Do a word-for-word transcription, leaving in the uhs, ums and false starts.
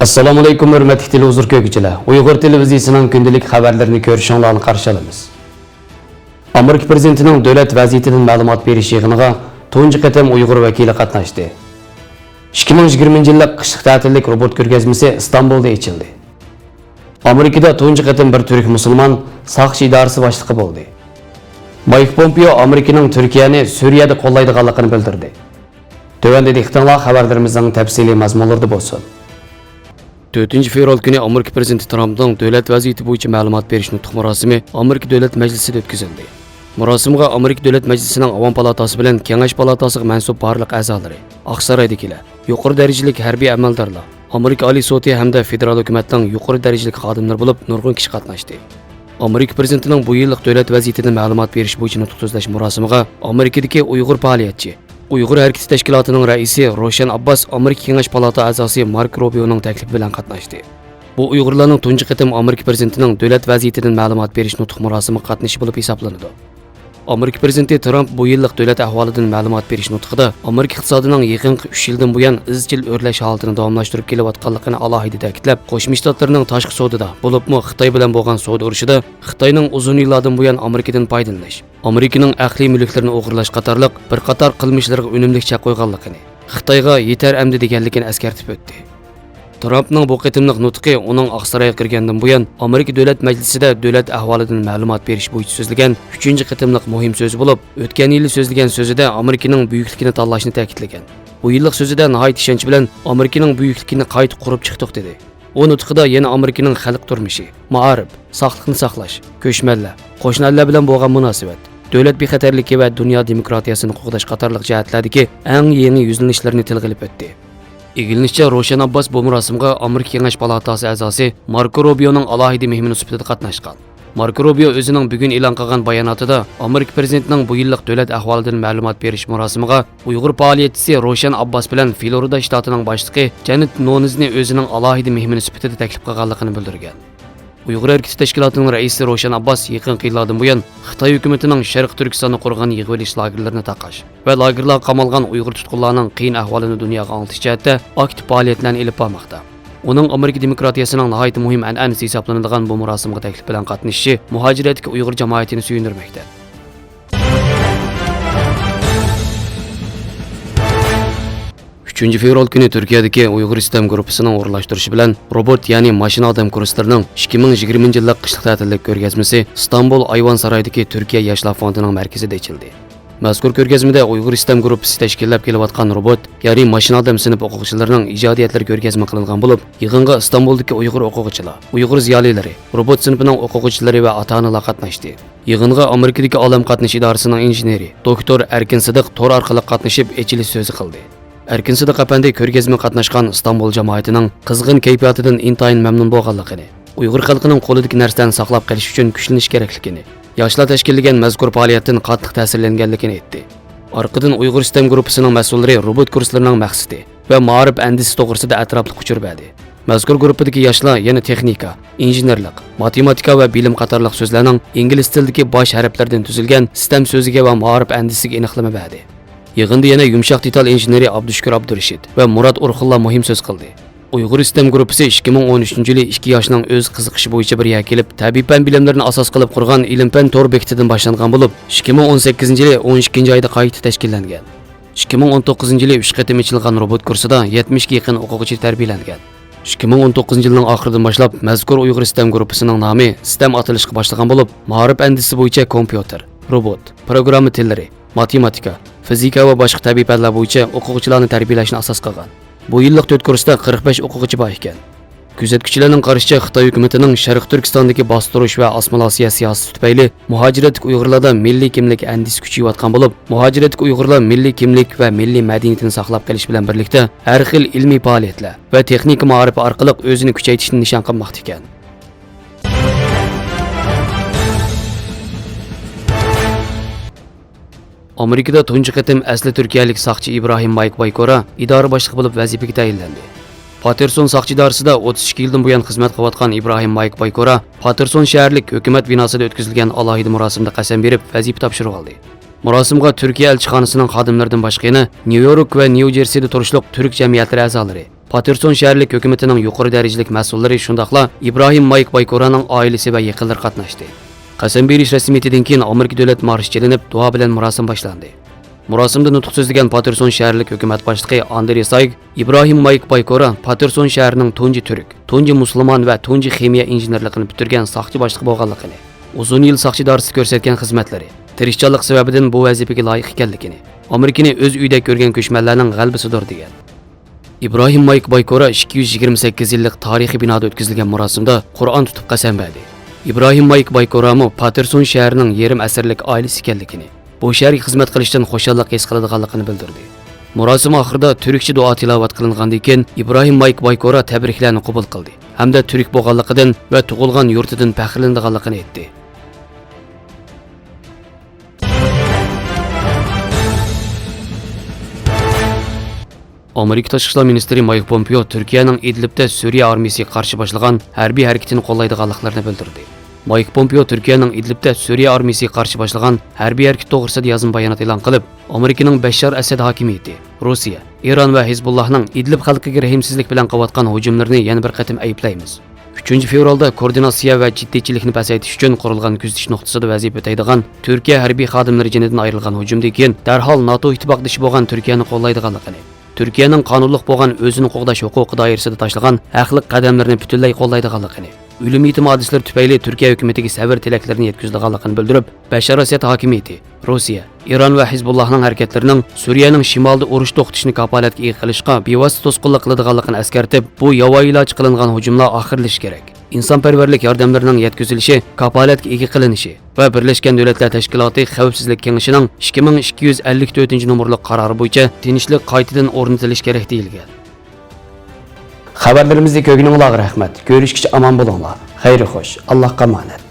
ئەسسالامۇئەلەيكۇم، ھۆرمەتلىك تېلېۋىزور كۆرگۈچىلەر! ئۇيغۇر تېلېۋىزىيىسىنىڭ كۈندىلىك خەۋەرلىرىنى كۆرۈشۈڭلارنى قارشى ئالىمىز. ئامېرىكا پىرېزىدېنتىنىڭ دۆلەت ۋەزىيىتىدىن مەلۇمات بېرىش يىغىنىغا تۇنجى قېتىم ئۇيغۇر ۋەكىلى قاتناشتى. ئىككى مىڭ يىگىرمىنچى يىللىق قىشلىق تەتىللىك روبوت كۆرگەزمىسى ئىستانبۇلدا ئېچىلدى. ئامېرىكىدا تۇنجى قېتىم بىر تۈرك مۇسۇلمان ساقچى ئىدارىسى باشلىقى بولدى. مايك پومپېئو ئامېرىكىنىڭ تۈركىيەنى سۈرىيەدە قوللايدىغانلىقىنى بىلدۈردى. تۆۋەندە دىققىتىڭلار خەۋەرلىرىمىزنىڭ تەپسىلىي مەزمۇنلىرىدا بولسۇن. تۆتىنچى فېۋرال كۈنى ئامېرىكا پىرېزىدېنتى ترامپنىڭ دۆلەت ۋەزىيىتى بويىچە مەلۇمات بېرىش نۇتۇق مۇراسىمى ئامېرىكا دۆلەت مەجلىسىدە ئۆتكۈزۈلدى. مۇراسىمغا ئامېرىكا دۆلەت مەجلىسىنىڭ ئاۋام پالاتاسى بىلەن كېڭەش پالاتاسىغا مەنسۇپ بارلىق ئەزالىرى، ئاقسارايدىكىلەر، يۇقىرى دەرىجىلىك ھەربىي ئەمەلدارلار، ئامېرىكا ئالىي سوتى ھەمدە فېدېرال ھۆكۈمەتنىڭ يۇقىرى دەرىجىلىك خادىملىرى بولۇپ نۇرغۇن كىشى قاتناشتى. ئامېرىكا پىرېزىدېنتىنىڭ بۇ يىللىق دۆلەت ۋەزىيىتىدىن مەلۇمات بېرىش بويىچە نۇتۇق سۆزلەش مۇراسىمىغا ئامېرىكىدىكى ئۇيغۇر پائالىيەتچى، ئۇيغۇر ھەرىكىتى تەشكىلاتىنىڭ رەئىسى روشەن ئابباس ئامېرىكا كېڭەش پالاتا ئەزاسى ماركو روبىيونىڭ تەكلىپى بىلەن قاتناشتى. بۇ ئۇيغۇرلارنىڭ تۇنجى قېتىم ئامېرىكا پىرېزىدېنتىنىڭ دۆلەت ۋەزىيىتىدىن مەلۇمات بېرىش نۇتۇق مۇراسىمىغا قاتنىشىشى بولۇپ ھېسابلىنىدۇ. ئامېرىكا پىرېزىدېنتى ترامپ بۇ يىللىق دۆلەت ئەھۋالىدىن مەلۇمات بېرىش نۇتقىدا ئامېرىكا ئىقتىسادىنىڭ يېقىنقى ئۈچ يىلدىن بۇيان ئىزچىل ئۆرلەش ھالىتىنى داۋاملاشتۇرۇپ كېلىۋاتقانلىقىنى ئالاھىدە تەكىتلەپ، قوشما شتاتلارنىڭ تاشقى سودىدا، بولۇپمۇ خىتاي بىلەن بولغان سودا ئۇرۇشىدا خىتاينىڭ ئۇزۇن يىللاردىن بۇيان ئامېرىكىدىن پايدىلىنىش، ئامېرىكىنىڭ ئەقلىي مۈلۈكلىرىنى ئوغرىلاش قاتارلىق بىر قاتار قىلمىشلىرىغا ئۈنۈملۈك چەك قويغانلىقىنى، خىتايغا يېتەر ئەمدى دېگەنلىكىنى ئەسكەرتىپ ئۆتتى. ترامپنىڭ بۇ قېتىملىق نۇتقى ئۇنىڭ ئاقسارايغا كىرگەندىن بۇيان ئامېرىكا دۆلەت مەجلىسىدە دۆلەت ئەھۋالىدىن مەلۇمات بېرىش بويىچە سۆزلىگەن ئۈچىنچى قېتىملىق مۇھىم سۆزى بولۇپ، ئۆتكەن يىلى سۆزلىگەن سۆزىدە ئامېرىكىنىڭ بۈيۈكلۈكىنى تاللاشنى تەكىتلىگەن. بۇ يىللىق سۆزىدە ناھايىتى ئىشەنچ بىلەن ئامېرىكىنىڭ بۈيۈكلۈكىنى قايتا قۇرۇپ چىقتۇق دېدى. ئۇ نۇتقىدا يەنە ئامېرىكىنىڭ خەلق تۇرمۇشى، مائارىپ، ساقلىقنى ساقلاش، كۆچمەنلەر، قوشنا ئەللەر بىلەن بولغان مۇناسىۋەت، دۆلەت بىخەتەرلىكى ۋە دۇنيا دېموكراتىيەسىنى قوغداش قاتارلىق جەھەتلەردىكى ئەڭ يېڭى يۈزلىنىشلەرنى تىلغا ئېلىپ ئۆتتى. ئىگىلىنىشىچە، روشەن ئابباس بۇ مۇراسىمغا ئامېرىكا كېڭەش پالاتاسى ئەزاسى ماركو روبىيونىڭ ئالاھىدە مېھمىنى سۈپىتىدە قاتناشقان. ماركو روبىيو ئۆزىنىڭ بۈگۈن ئېلان قىلغان باياناتىدا ئامېرىكا پىرېزىدېنتىنىڭ بۇ يىللىق دۆلەت ئەھۋالىدىن مەلۇمات بېرىش مۇراسىمىغا ئۇيغۇر پائالىيەتچىسى روشەن ئابباس بىلەن فلورىدا شتاتىنىڭ باشلىقى جېنېت نونېزنى ئۆزىنىڭ ئالاھىدە مېھمىنى سۈپىتىدە تەكلىپ قىلغانلىقىنى بىلدۈرگەن. ئۇيغۇر ھەرىكىتى تەشكىلاتىنىڭ رەئىسى روشەن ئابباس يېقىنقى يىللاردىن بۇيان خىتاي ھۆكۈمىتىنىڭ شەرقىي تۈركىستاندا قۇرغان يىغىۋېلىش لاگېرلىرىنى تاقاش ۋە لاگېرلارغا قامالغان ئۇيغۇر تۇتقۇنلارنىڭ قىيىن ئەھۋالىنى دۇنياغا ئاڭلىتىش جەھەتتە ئاكتىپ پائالىيەتلەرنى ئېلىپ بارماقتا. ئۇنىڭ ئامېرىكا دېموكراتىيەسىنىڭ ناھايىتى مۇھىم ئەنئەنىسى ھېسابلىنىدىغان بۇ مۇراسىمغا تەكلىپ بىلەن قاتنىشىشى مۇھاجىرەتتىكى ئۇيغۇر جامائىتىنى سۆيۈندۈرمەكتە. ئۈچىنچى فېۋرال كۈنى تۈركىيەدىكى ئۇيغۇر ئىستەم گۇرۇپپىسىنىڭ ئورۇنلاشتۇرۇشى بىلەن روبوت، يەنى ماشىنا ئادەم كۇرسلىرىنىڭ ئىككى مىڭ يىگىرمىنچى يىللىق قىشلىق تەتىللىك كۆرگەزمىسى ئىستانبۇل ئايۋان سارايدىكى تۈركىيە ياشلار فوندىنىڭ مەركىزىدە ئېچىلدى. مەزكۇر كۆرگەزمىدە ئۇيغۇر ئىستەم گۇرۇپپىسى تەشكىللەپ كېلىۋاتقان روبوت، يەنى ماشىنا ئادەم سىنىپ ئوقۇغۇچىلىرىنىڭ ئىجادىيەتلىرى كۆرگەزمە قىلىنغان بولۇپ، يىغىنغا ئىستانبۇلدىكى ئۇيغۇر ئوقۇغۇچىلار، ئۇيغۇر زىيالىيلىرى، روبوت سىنىپىنىڭ ئوقۇغۇچىلىرى ۋە ئاتا-ئانىلار قاتناشتى. يىغىنغا ئامېرىكىدىكى ئالەم قاتنىشى ئىدارىسىنىڭ ئىنژېنېرى، دوكتور ئەركىن سىدىق تور ئارقىلىق قاتنىشىپ، ئېچىلىش سۆزى قىلدى. ئەركىن سىدىق ئەپەندى كۆرگەزمىگە قاتناشقان ئىستانبۇل جامائىتىنىڭ قىزغىن كەيپىياتىدىن ئىنتايىن مەمنۇن بولغانلىقىنى، ئۇيغۇر خەلقىنىڭ قولىدىكى نەرسىلەرنى ساقلاپ قېلىش ئۈچۈن كۈچلىنىش كېرەكلىكىنى، ياشلار تەشكىللىگەن مەزكۇر پائالىيەتتىن قاتتىق تەسىرلەنگەنلىكىنى ئېيتتى. ئارقىدىن ئۇيغۇر ئىستەم گۇرۇپپىسىنىڭ مەسئۇللىرى روبوت كۇرسلىرىنىڭ مەقسىتى ۋە مائارىپ ئەندىزىسى توغرىسىدا ئەتراپلىق ئۇچۇر بەردى. مەزكۇر گۇرۇپپىدىكى ياشلار يەنە تېخنىكا، ئىنژېنېرلىق، ماتېماتىكا ۋە بىلىم قاتارلىق سۆزلەرنىڭ ئىنگلىز تىلىدىكى باش ھەرپلەردىن تۈزۈلگەن ئىستەم سۆزىگە ۋە مائارىپ ئەندىزىسىگە ئېنىقلىما بەردى. يىغىندا يەنە يۇمشاق دېتال ئىنژېنېرى ئابدۇشۈكۈر ئابدۇرېشىت ۋە مۇرات ئورخۇنلار مۇھىم سۆز قىلدى. ئۇيغۇر ئىستەم گۇرۇپپىسى ئىككى مىڭ ئون ئۈچىنچى يىلى ئىككى ياشنىڭ ئۆز قىزىقىشى بويىچە بىر يەرگە كېلىپ، تەبىئىي پەن بىلىملىرىنى ئاساس قىلىپ قۇرغان ئىلىم-پەن تور بېكىتىدىن باشلانغان بولۇپ، ئىككى مىڭ ئون سەككىزىنچى يىلى ئون ئىككىنچى ئايدا قايتا تەشكىللەنگەن. ئىككى مىڭ ئون توققۇزىنچى يىلى ئۈچ قېتىم ئېچىلغان روبوت كۇرسىدا يەتمىشكە يېقىن ئوقۇغۇچى تەربىيەلەنگەن. ئىككى مىڭ ئون توققۇزىنچى يىلنىڭ ئاخىرىدىن باشلاپ مەزكۇر ئۇيغۇر ئىستەم گۇرۇپپىسىنىڭ نامى ئىستەم ئاتىلىشقا باشلىغان بولۇپ، مائارىپ ئەندىزىسى بويىچە كومپيۇتېر، روبوت، پروگرامما تىللىرى، ماتېماتىكا، فىزىكا ۋە باشقا تەبىئىي پەنلەر بويىچە ئوقۇغۇچىلارنى تەربىيەلەشنى ئاساس قىلغان. بۇ يىللىق تۆت كۇرستا قىرىق بەش ئوقۇغۇچى بار ئىكەن. كۆزەتكۈچىلەرنىڭ قارىشىچە، خىتاي ھۆكۈمىتىنىڭ شەرقىي تۈركىستاندىكى باستۇرۇش ۋە ئاسسىمىلياتسىيە سىياسىتى تۈپەيلى مۇھاجىرەتتىكى ئۇيغۇرلاردا مىللىي كىملىك ئەندىزىسى كۈچىيىۋاتقان بولۇپ، مۇھاجىرەتتىكى ئۇيغۇرلار مىللىي كىملىك ۋە مىللىي مەدەنىيىتىنى ساقلاپ قېلىش بىلەن بىرلىكتە، ھەر خىل ئىلمىي پائالىيەتلەر ۋە تېخنىكا مائارىپى ئارقىلىق ئۆزىنى كۈچەيتىشنى نىشان قىلماقتا ئىكەن. ئامېرىكىدا تۇنجى قېتىم ئەسلى تۈركىيەلىك ساقچى ئىبراھىم مايك بايكورا ئىدارە باشلىقى بولۇپ ۋەزىپىگە تەيىنلەندى. پاتېرسون ساقچى ئىدارىسىدا ئوتتۇز ئىككى يىلدىن بۇيان خىزمەت قىلىۋاتقان ئىبراھىم مايك بايكورا پاتېرسون شەھەرلىك ھۆكۈمەت بىناسىدا ئۆتكۈزۈلگەن ئالاھىدە مۇراسىمدا قەسەم بېرىپ، ۋەزىپە تاپشۇرۇۋالدى. مۇراسىمغا تۈركىيە ئەلچىخانىسىنىڭ خادىملىرىدىن باشقا يەنە نيۇ يورك ۋە نيۇ جېرسىدا تۇرۇشلۇق تۈرك جەمئىيەتلىرى ئەزالىرى، پاتېرسون شەھەرلىك ھۆكۈمىتىنىڭ يۇقىرى دەرىجىلىك مەسئۇللىرى، شۇنداقلا ئىبراھىم مايك بايكورانىڭ ئائىلىسى ۋە يېقىنلىرى قاتناشتى. قەسەم بېرىش رەسمىيىتىدىن كېيىن ئامېرىكا دۆلەت مارشى چېلىنىپ، دۇئا بىلەن مۇراسىم باشلاندى. مۇراسىمدا نۇتۇق سۆزلىگەن پاتېرسون شەھەرلىك ھۆكۈمەت باشلىقى ئاندرې سايگ ئىبراھىم مايك بايكورا پاتېرسون شەھىرىنىڭ تۇنجى تۈرك، تۇنجى مۇسۇلمان ۋە تۇنجى خىمىيە ئىنژېنېرلىقىنى پۈتتۈرگەن ساقچى باشلىقى بولغانلىقىنى، ئۇزۇن يىل ساقچى ئىدارىسىدا كۆرسەتكەن خىزمەتلىرى، تىرىشچانلىقى سەۋەبىدىن بۇ ۋەزىپىگە لايىق ئىكەنلىكىنى، ئامېرىكىنى ئۆز ئۆيىدەك كۆرگەن كۆچمەنلەرنىڭ غەلىبىسىدۇر، دېگەن. ئىبراھىم مايك بايكورا ئىككى يۈز يىگىرمە سەككىز يىللىق تارىخىي بىنادا ئۆتكۈزۈلگەن مۇراسىمدا قۇرئان تۇتۇپ قەسەم بەردى. ئىبراھىم مايك بايكورامۇ پاتېرسون شەھىرىنىڭ يېرىم ئەسىرلىك ئائىلىسى ئىكەنلىكىنى، بۇ شەھەرگە خىزمەت قىلىشتىن خۇشاللىق ھېس قىلىدىغانلىقىنى بىلدۈردى. مۇراسىم ئاخىرىدا تۈركچە دۇئا تىلاۋەت قىلىنغاندىن كېيىن، ئىبراھىم مايك بايكورا تەبرىكلەرنى قوبۇل قىلدى ھەمدە تۈرك بولغانلىقىدىن ۋە تۇغۇلغان يۇرتىدىن پەخىرلىنىدىغانلىقىنى ئېيتتى. ئامېرىكا تاشقى ئىشلار مىنىستىرى مايك پومپېئو تۈركىيەنىڭ ئىدلىبتە سۈرىيە ئارمىيىسىگە قارشى باشلىغان ھەربىي ھەرىكىتىنى قوللايدىغانلىقلىرىنى بىلدۈردى. مايك پومپېئو تۈركىيەنىڭ ئىدلىبتە سۈرىيە ئارمىيىسىگە قارشى باشلىغان ھەربىي ھەرىكىتى توغرىسىدا يازما بايانات ئېلان قىلىپ، ئامېرىكىنىڭ بەششار ئەسەد ھاكىمىيىتى، روسىيە، ئىران ۋە ھىزبۇللاھنىڭ ئىدلىب خەلقىگە رەھىمسىزلىك بىلەن قىلىۋاتقان ھۇجۇملىرىنى يەنە بىر قېتىم ئەيىبلەيمىز. ئۈچىنچى فېۋرالدا كوئوردىناتسىيە ۋە جىددىيچىلىكنى پەسەيتىش ئۈچۈن قۇرۇلغان كۆزىتىش نۇقتىسىدا ۋەزىپە ئۆتەيدىغان تۈركىيە ھەربىي خادىملىرى جېنىدىن ئايرىلغان ھۇجۇمدىن كېيىن، دەرھال ناتو ئىتتىپاقدىشى بولغان تۈركىيەنى قوللايدىغانلىقىنى، تۈركىيەنىڭ قانۇنلۇق بولغان ئۆزىنى قوغداش ھوقۇقى دائىرىسىدە تاشلىغان ھەقلىق قەدەملىرىنى پۈتۈنلەي قوللايدىغانلىقىنى، ئۆلۈم يېتىم ھادىسىلىرى تۈپەيلى تۈركىيە ھۆكۈمىتىگە سەۋر تىلەكلىرىنى يەتكۈزىدىغانلىقىنى بىلدۈرۈپ، بەشار ئەسەد ھاكىمىيىتى، روسىيە، ئىران ۋە ھىزبۇللاھنىڭ ھەرىكەتلىرىنىڭ سۈرىيەنىڭ شىمالىدا ئۇرۇش توختىتىشنى كاپالەتكە ئىگە قىلىشقا بىۋاسىتە توسقۇنلۇق قىلىدىغانلىقىنى ئەسكەرتىپ، بۇ ياۋايىلارچە قىلىنغان ھۇجۇملار ئاخىرلىشىشى كېرەك. ئىنسانپەرۋەرلىك ياردەملىرىنىڭ يەتكۈزۈلۈشى، كاپالەتكە ئىگە قىلىنىشى ۋە بىرلەشكەن دۆلەتلەر تەشكىلاتى خەۋپسىزلىك كېڭىشىنىڭ ئىككى مىڭ ئىككى يۈز ئەللىك تۆتىنچى نومۇرلۇق قارارى بويىچە تىنچلىق قايتىدىن ئورنىتىلىشى كېرەك، دېيىلگەن. خەۋەرلىرىمىزنى كۆرگىنىڭلارغا رەھمەت. كۆرۈشكىچە ئامان بولۇڭلار. خەير خوش. ئاللاھقا ئامانەت.